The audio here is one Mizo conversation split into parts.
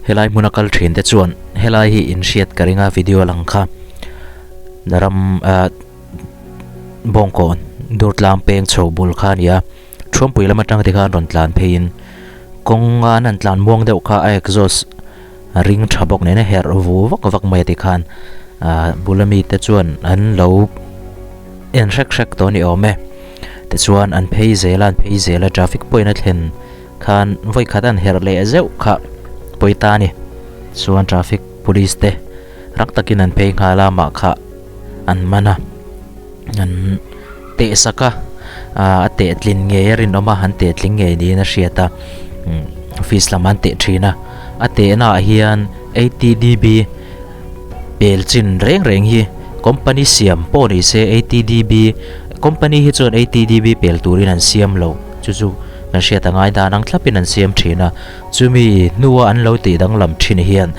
Helai hmuna kal thin te chuan helai hi in hriat ka ring a video lang kha ram ah bawngkawn Durtlang peng chho bul kha a ni a Thuampui lam atang te khan rawn tlan pheiin kawng a an han tlan muang deuh kha a exhaust a ring tha bawk nen a herh vu vak vak mai a tikhan ah bula mite chuan an lo en hrek hrek tawh a ni awm e tichuan an phei zel a an phei zel a traffic point a thlen khan vawi khat an herh leh zeuh kha pawi ta a ni chuan traffic police te rak takin an phei nghal a mah kha an man a an teh sak a ah a teh tlin ngei a rinawm a an teh tling ngei niin a hriat a umm office lamah an teh thin a a tehna ah hian A_T_D_B pel chin reng reng hi company siam pawh ni se A_T_D_B company hi chuan A_T_D_B pel turin an siam lo chu chu kan hriat a ngai dan ang thlapin an siam thin a chumi hnua an lo tih danglam thin hian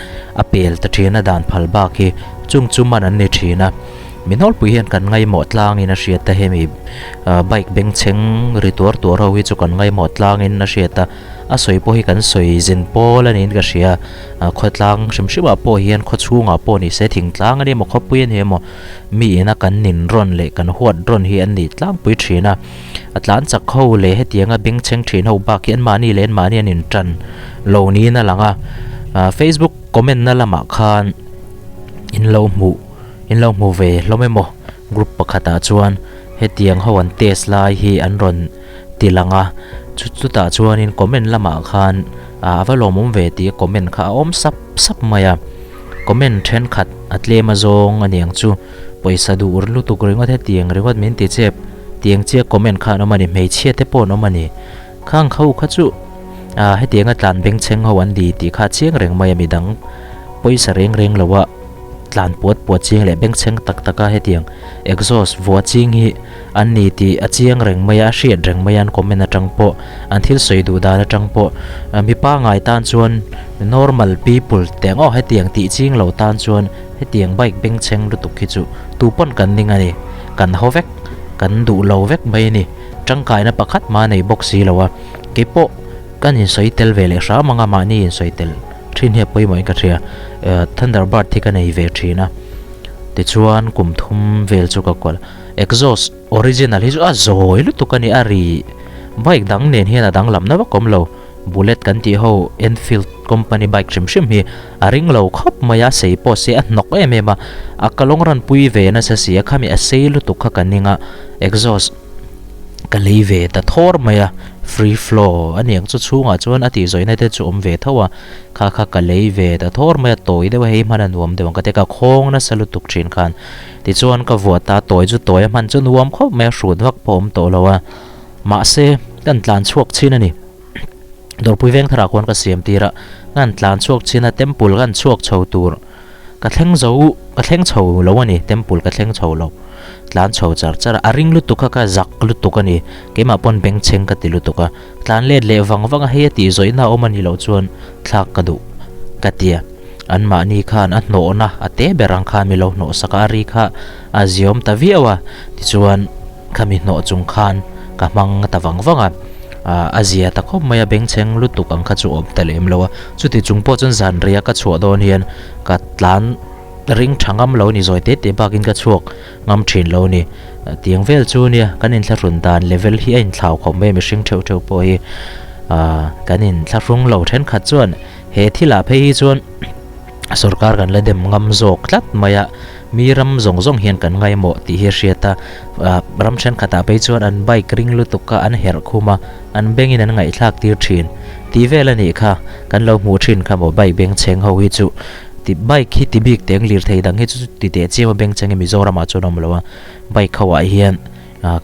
a pel ta thin a dan phal bak hi chung chu man an ni thin a mi nawlpui hian kan ngaihmawh tlangin a hriat a hemi ah bike bengchheng ri tuar tuar ho hi chu kan ngaihmawh tlangin a hriat a a sawi pawh hi kan sawi zin pawl a niin ka hria ah khawtlang hrim hrim ah pawh hian khaw chhungah pawh ni se thingtlang a ni emaw khawpui a ni emaw mi ina kan nin rawn leh kan huat rawn hi an ni tlangpui thin a. A tlan chak ho leh hetianga bengchheng thin ho bak hi anmahni leh anmahni an intan lo niin a lang a, ah Facebook comment na lamah khan in lo hmuh in lo hmu ve hlawm emaw group pakhatah chuan hetiang ho an test lai hi an rawn ti lang a, chu chutah chuanin comment lamah khan ah a va lawmawm ve tih a comment kha a awm sap sap mai a, comment thenkhat a tlem a zawng a niang chu. Pawisa duh lutuk ringawt hetiang ringawt min ti chep tiang chiah comment kha an awm a ni, hmeichhia te pawh an awm a ni. Khang ho kha chu ah hetianga tlan bengchheng ho an ni tih kha a chiang reng mai a, midang pawisa reng reng lo a tlan puat puat chiang leh bengchheng tak tak a hetiang exhaust vua ching hi an ni tih a chiang reng mai a, a hriat reng mai a an comment atang pawh an thil sawi duh dan atang pawh mi pangai tan chuan normal people te ang aw hetiang tih ching lo tan chuan Hetiang bike bengchheng lutuk hi chu tu pawn kan ning a ni. Kan haw vek, kan duh lo vek mai a ni. Tangkaina pakhat mah a nei bawk si lo a. Keipawh kan insawi tel ve leh hram anga mahni insawi tel thin hi a pawimawhin ka hria. Thunderbird hi ka nei ve thin a. Tichuan kum thum vel chu ka kual. Exhaust original hi chu a zawi lutuk a ni a ri bike dang nen hian a danglamna vak awm lo. Bullet kan tih ho Enfield company bike hrim hrim hi a ring lo khawp mai a, sei pawh se a hnawk em em a, a kalawng rawn pui ve nasa si a, khami a sei lutuk kha ka ning a, exhaust ka lei ve ta thawr mai a, free flow a niang chu chhungah chuan a tih zawihna te chu awm ve tho a, kha kha ka lei ve ta thawr mai a, tawi deuh a hei hman a nuam deuh ang ka ti a, ka khawng nasa lutuk thin khan tichuan ka vuah ta, tawi chu tawi a hman chu nuam khawp mai a, hrut vak pawh a awm tawh lo a, mahse kan tlan chhuak chin a ni. Dawrpui veng tharah khuan ka siam tir a, kan tlan chhuak chin a temple kan chhuak chho tur ka thleng zo ka thleng chho lo a ni temple ka thleng chho lo tlan chho char char a a ring lutuk kha ka zak lutuk a ni keimah pawn bengchheng ka ti lutuk a tlan let leh vang vang a hei a tih zawihna a awm a nih loh chuan thlak ka duh ka ti a anmahni khan a hnawhna a te ber ang khan mi lo hnawh sak a a ri kha a ziawm ta viau a tichuan Khami hnawh chung khan ka hmang ta vang vang a, a zia ta khawp mai a, bengchheng lutuk ang kha chu awm ta lem lo a, chuti chung pawh chuan zan reia ka chhuah dawn hian ka tlan ring tha ngam lo a ni, zawi te te bakin ka chhuak ngam thin lo a ni. Tiang vel chu nia kan inthlahrun dan level hi a inthlau khawp mai a, mihring theuh theuh pawh hi kan inthlahrung lo thenkhat chuan he thilah phei hi chuan sorkar kan la dem ngam zawk tlat mai a. Mi ram zawng zawng hian kan ngaimawh tih hi a hriat a, ram thenkhatah phei chuan an bike ring lutuk kha an herh khum a, an bengin an ngaihthlak tir thin. Tih vel a nih kha, kan lo hmuh thin kha maw bike bengchheng ho hi chu ti bike hi ti bik teng lirthei dang hi chu ti teh chiam a bengchheng hi Mizoramah chuan a awm lo a, bike ho ah hian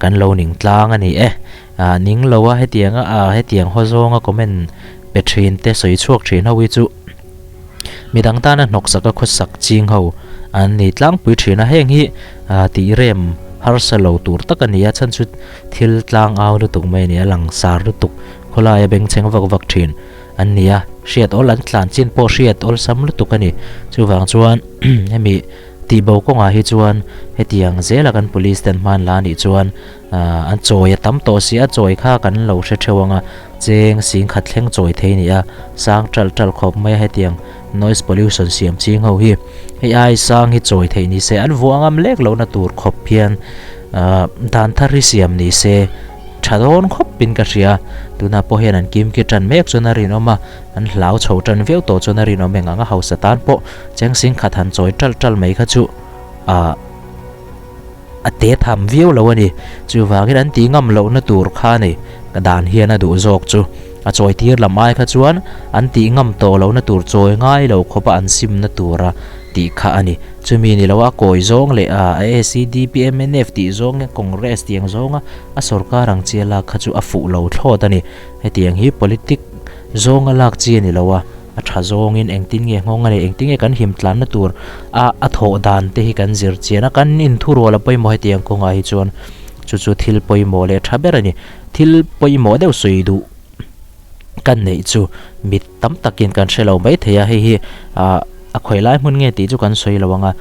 kan lo ning tlang a ni e. Ning lo a hetiang a hetiang haw zawnga comment pe thin te sawi chhuak thin ho hi chu Midang tana hnawksak a khawsak ching ho an ni tlangpui thin a, heng hi tih rem harsa lo tur tak a ni a, chhan chu thil tlang au lutuk mai a ni a, langsar lutuk khawlaia bengchheng vak vak thin an ni a, hriat awl an tlan chin pawh hriat awlsam lutuk a ni, chuvang chuan hemi. Tihbo kawngah hi chuan hetiang zela kan police ten hman la anih chuan an chawi a tam tawh si a, chawi kha kan lo hre theuh ang a, cheng sing khat thleng chawi thei a ni a, sang ṭalh ṭalh khawp mai a hetiang noise pollution siam ching ho hi hei ai sang hi chawi theih ni se an vuah ngam lek lohna tur khawp hian dan thar hi siam ni se tha dawn khawp in ka hria, tunah pawh hian an kim ki ṭan mek chuan a rinawm a, an hlau chho ṭan viau tawh chuan a rinawm eng ang a hausa tan pawh cheng sing khat han chawi ṭalh ṭalh mai kha chu ah. A te tham viau lo a ni. Chuvangin an tih ngam lohna tur kha a ni. Ka dan hian a duh zawk chu. A chawi tir lam ai kha chuan an tih ngam tawh lohna tur chawi ngai lo khawpa an simna tura tih kha a ni. Chumi ni loa kawi zawng leh a ACDP, mnf tih zawng Congress tih ang zawnga a sorkar ang chi a lak kha chu a fuh lo thlawt a ni. Hetiang hi politic zawnga lak chi a ni lo a. A tha zawngin engtin nge nghawng a neih, engtin nge kan him tlanna tur a a thawh dan te hi kan zir chian a, kan inthurual a pawimawh hetiang kawngah hi chuan chu chu thil pawimawh leh tha ber a ni. Thil pawimawh deuh sawi duh kan neih chu mit tam takin kan hre lo mai thei a, hei hi ah a khawi lai hmun nge tih chu kan sawi lo ang a,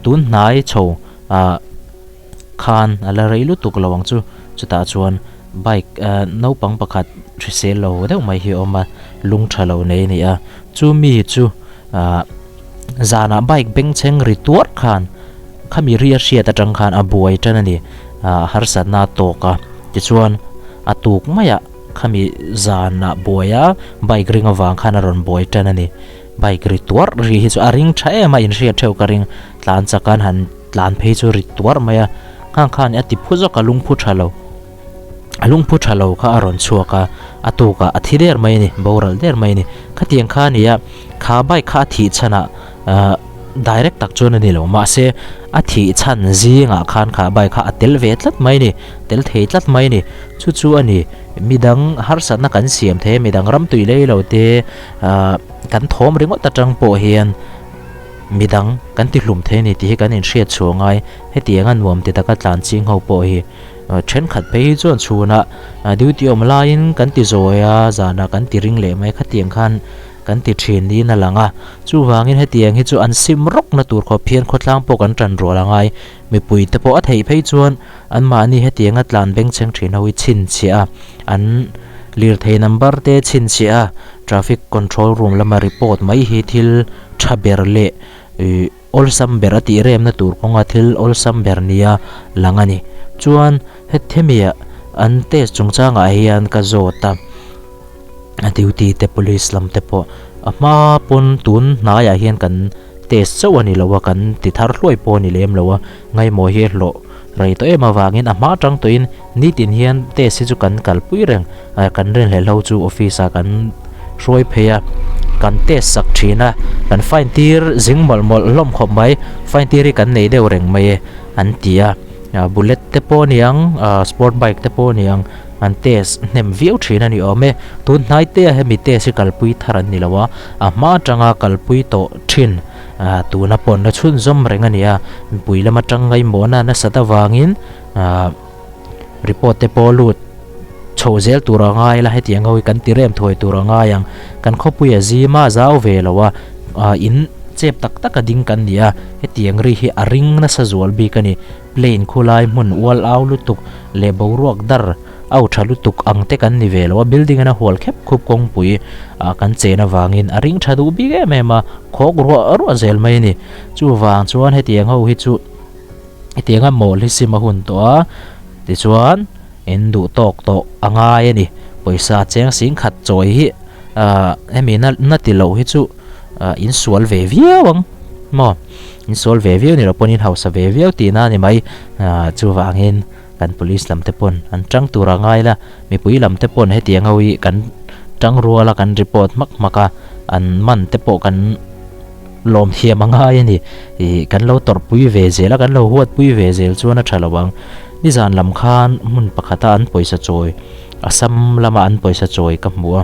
tun hnai chho ah khan a la rei lutuk lo ang chu, chutah chuan bike ah naupang pakhat hrisel lo deuh mai hi a awm a, lung tha lo nei a ni a, chu mi chu ah zanah bike bengchheng ri tuar khan khami ri a hriat atang khan a buai tan a ni ah harsatna a tawk a tichuan a tuk maiah khami zanah buai a bike ring avang khan a rawn buai tan a ni bike ri tuar ri hi chu a ring tha em a inhriat theuh ka ring tlan chak an han tlan phei chu ri tuar mai a nghang khan a ti phu zawk a lungphu tha lo. A lungphu tha lo kha a rawn chhuak a, a tukah a thi der mai a ni, boral der mai a ni. Khatiang kha a ni a, kha bike kha a thih chhanah ahh direct tak chuan a ni lo, mahse a thih chhan zingah khan kha bike kha a tel ve tlat mai a ni, tel thei tlat mai a ni. Chu chu a ni, midang harsatna kan siam thei a, midang ram tui lei lo te ahh kan thawm ringawt atang pawh hian midang kan ti hlum thei a ni tih hi kan inhriat chhuah ngai. Hetianga nuam ti taka tlan ching ho pawh hi. Thenkhat phei hi chuan chhunah duty awm laiin kan ti zawi a, zanah kan ti ring leh mai khatiang khan kan ti thin niin a lang a. Chuvangin hetiang hi chu an sim rawkna tur khawp hian khawtlang pawh kan tan rual a ngai. Mipui te pawh a theih phei chuan anmahni hetianga tlan bengchheng thin ho hi chhinchhiah a, an lirthei number te chhinchhiah a, traffic control room lama report mai hi thil tha ber leh ih Awlsam ber a tih remna tur kawnga thil awlsam ber nia lang a ni. Chuan hethemia an test chungchangah hian ka zawt a, a duty te police lam te pawh a hma pawn tun hnaiah hian kan test chauh a ni lo a, kan ti thar hluai pawh a ni lem lo a, ngaimawh hi a hlawh rei tawh em avangin a hma atang tawhin nitin hian test hi chu kan kalpui reng. Kan rinhlelh ho chu office ah kan hruai phei a, kan test sak thin a, kan fine tir zing mawlh mawlh hlawm khawp mai, fine tir hi kan nei deuh reng mai e an ti a, bullet te pawh a ni ang, sport bike te pawh a ni ang, an test hnem viau thin a ni awm e, tun hnai te a hemi test hi kalpui thar an ni lo a, a hma atanga kalpui tawh thin tuna pawnna chhunzawm reng a ni a, mipui lama tang ngaimawhna nasat avangin Report te pawh lut chho zel tur a ngai la, hetiang ho hi kan ti rem thuai tur a ngai ang. Kan khawpui a zim a, zau ve lo a, in chep tak tak a ding kan ni a, hetiang ri hi a ring nasa zual bik a ni. Plane khulai hmun ual au lutuk leh boruak dar au tha lutuk ang te kan ni ve lo a, building in a hual khep khup kawngpui ah kan chen avangin a ring tha duh bik em em a, khawk ruah ruah zel mai a ni. Chuvang chuan hetiang ho hi chu. Hetianga mawl hi sim a hun tawh a, tichuan in duh tawk tawh a ngai a ni. Pawisa cheng sing khat chawi hi ahh hemi na na ti loh hi chu ah in sual ve viau ang maw? In sual ve viau ni loh pawn in hausa ve viau tihna a ni mai. Ah chuvangin kan police lam te pawn an tang tur a ngai la, mipui lam te pawn hetiang ho hi kan tang rual a kan report hmak hmak a, an man te pawh kan. Lawm thiam a ngai a ni. Ih, kan lo tawrhpui ve zel a, kan lo huatpui ve zel chuan a tha lo ang. Nizan lam khan hmun pakhata an pawisa chawi, Assam lama an pawisa chawi ka hmu a.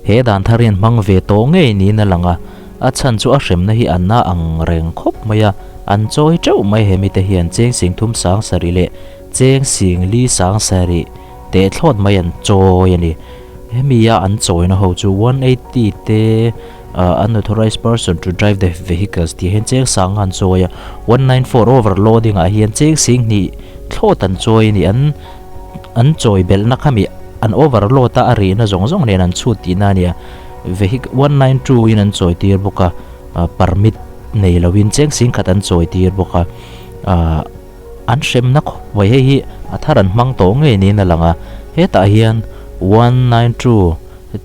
He dan thar hian hmang ve tawh ngei niin a lang a, a chhan chu a hremna hi a na ang reng khawp mai a, an chawi teuh mai he mite hian cheng sing thum sang sarih leh cheng sing li sang sarih teh thlawt mai an chawi a ni. Hemi a an chawina ho chu 180 te. Unauthorized person to drive the vehicles tih hian cheng sang an chawi a, 194 overloading ah hian cheng sing hnih thlawt an chawi a ni, an an chawi belhna kha mi an overload a a rihna zawng zawng nen an chhut tihna a ni a, vehic 192 in an chawi tir bawk a, permit nei lovin cheng sing khat an chawi tir bawk a, ah an hremna khawp mai hei hi a thar an hmang tawh ngei niin a lang a, hetah hian 192.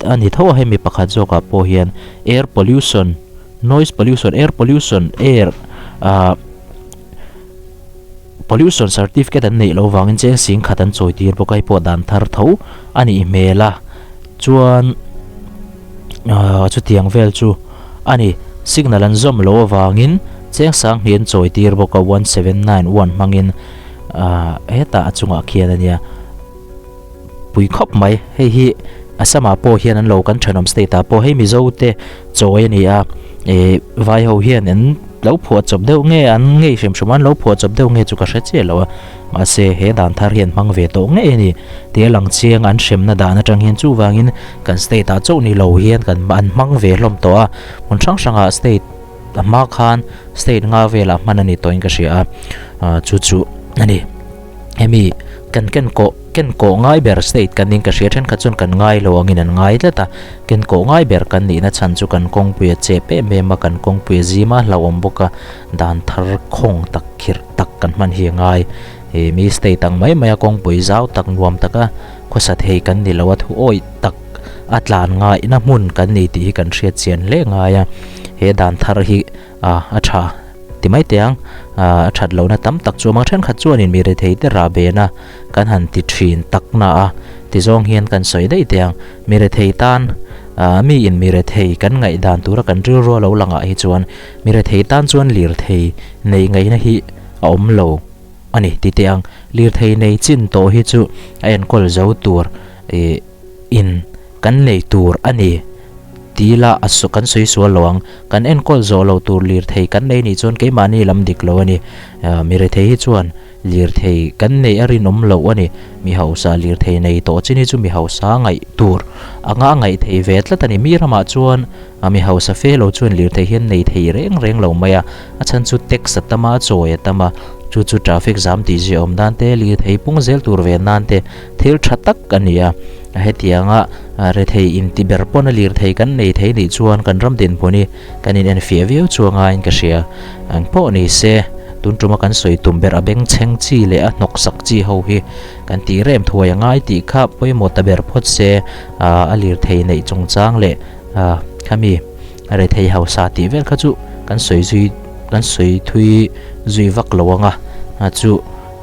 A ni tho a hemi pakhat zawkah pawh hian air pollution, noise pollution, air pollution, air ah pollution certificate an neih loh vangin cheng sing khat an chawi tir bawk a hei pawh dan thar tho a nih hmel a chuan ah chutiang vel chu a ni signal an zawm loh avangin cheng sang hnih an chawi tir bawk a 1791 hmangin ah hetah a chungah khian a nia. pui khawp mai hei hi Assam ah pawh hian an lo kan thenawm state ah pawh hei Mizo te chawi a ni a ih vai ho hian an lo phuah chawp deuh nge an ngei hrim hrim a an lo phuah chawp deuh nge chu ka hre chiah lo a mahse he dan thar hi an hmang ve tawh ngei a ni tih a lang chiang an hremna dan atang hian chuvangin kan state ah chauh ni lo hian kan an hmang ve hlawm tawh a hmun hrang hrangah state a hma khan state nga velah hman a ni tawhin ka hria a chu chu a ni. Hemi kan ken kawh ken kawh ngai ber state kan ning ka hria thenkhat chuan kan ngai lo angin an ngai tlat a, ken kawh ngai ber kan nihna chhan chu kan kawngpui a chep em em a, kan kawngpui a zim a hlauhawm bawk a, dan thar khawng tak khirh tak kan hman hi a ngai. Ih mi state ang mai mai a kawngpui zau tak nuam taka khawsa thei kan ni lo a, thu awih tak a tlan ngaihna hmun kan ni tih hi kan hriat chian hle ngai a, he dan thar hi a tha. Ti mai teh ang, a that lohna tam tak chu a mang thenkhat chuanin mi rethei te rah bena kan han ti thin tak na a, ti zawng hian kan sawi daih teh ang. Mi rethei tan, mi in mi rethei kan ngaihdan tura kan rilru a lo langah hi chuan mi rethei tan chuan lirthei neih ngaihna hi a awm lo a ni ti teh ang. Lirthei nei chin tawh hi chu a enkawl zo tur ih in kan nei tur a ni. Ti ila a kan sawi sual lo ang. Kan enkawl zawh lo tur lirthei kan nei nih chuan keimahni lam dik lo a ni. Mi rethei hi chuan lirthei kan neih a rinawm loh a ni. Mi hausa lirthei nei tawh chin hi chu mi hausa ngaih tur anga a ngaih thei ve tlat a ni. Mi ramah chuan mi hausa fe lo chuan lirthei hian nei thei reng reng lo mai a. A chhan chu tax a tam a, chawi a tam a. Chu chu traffic zam tih ziahawm nan te, lirthei pung zel tur ve nan te thil tha tak a ni a. Hetianga rethei inti ber pawn a lirthei kan nei thei nih chuan kan ram dinhmun hi kan in enfiah viau chu a ngaiin ka hria. Eng pawh ni se, tun tuma kan sawi tum ber a bengchheng chi leh a hnawksak chi ho hi kan tih rem thuai a ngai tih kha pawimawh ta ber phawt se, a lirthei neih chungchang leh khami rethei hausa tih vel kha chu kan sawi zui kan sawi thui zui vak lo ang a, chu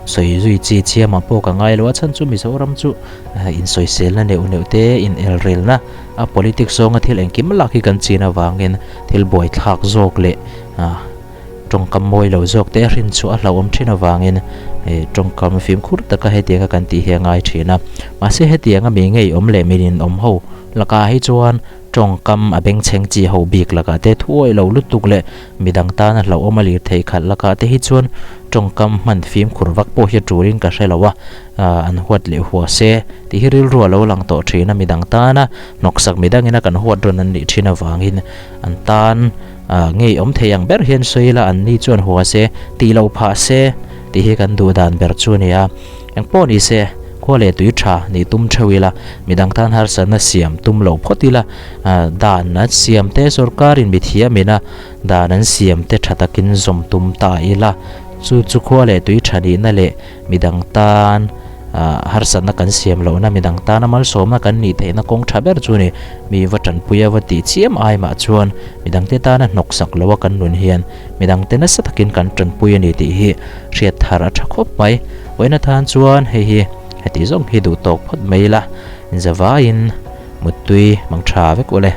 sawi zui chi chiamah pawh ka ngai lo a chhan chu Mizoram chu Insawiselna neuh neuh te, inelrelna a politics zawnga thil engkim lak hi kan chin avangin thil buaithlak zawk leh tawngkam mawi lo zawk te a hrin chhuah a hlauhawm thin avangin tawngkam fimkhur taka hetianga kan tih hi a ngai thin a. Mahse hetianga mi ngeiawm leh mi ninawm ho lakah hi chuan tawngkam a bengchheng chi ho bik lakah te thuawih lo lutuk leh midang tana hlauhawm a lir theih khalh lakah te hi chuan tawngkam hman fimkhur vak pawh hi a tulin ka hre lo a. An huat leh hua se tih hi rilru a lo lang tawh thin a, midang tana hnawksak midangin a kan huat rawn an nih thin avangin an tan ngei awm thei ang ber hian sawi ila an ni chuan hua se tih loh phah se tih hi kan duh dan ber chu a ni a. Engpawh ni se khua leh tui tha nih tum theuh ila, midang tan harsatna siam tum loh phawt ila, dan an siam te sorkarin mithiamin a dan an siam te tha takin zawm tum ta ila, chu chu khua leh tui tha nihna leh Midang tan harsatna kan siam lohna, midang tana malsawmna kan nih theihna kawng tha ber chu ni. Mi va tanpuia va tih chiam ai mah chuan midangte tana hnawksak loa kan nun hian midangte nasa takin kan tanpui a ni tih hi hriat thar a tha khawp mai. Vawiin atan chuan hei hi heti zawng hi duh tawk phawt mai ila, inzavaiin muttui mang tha vek ule.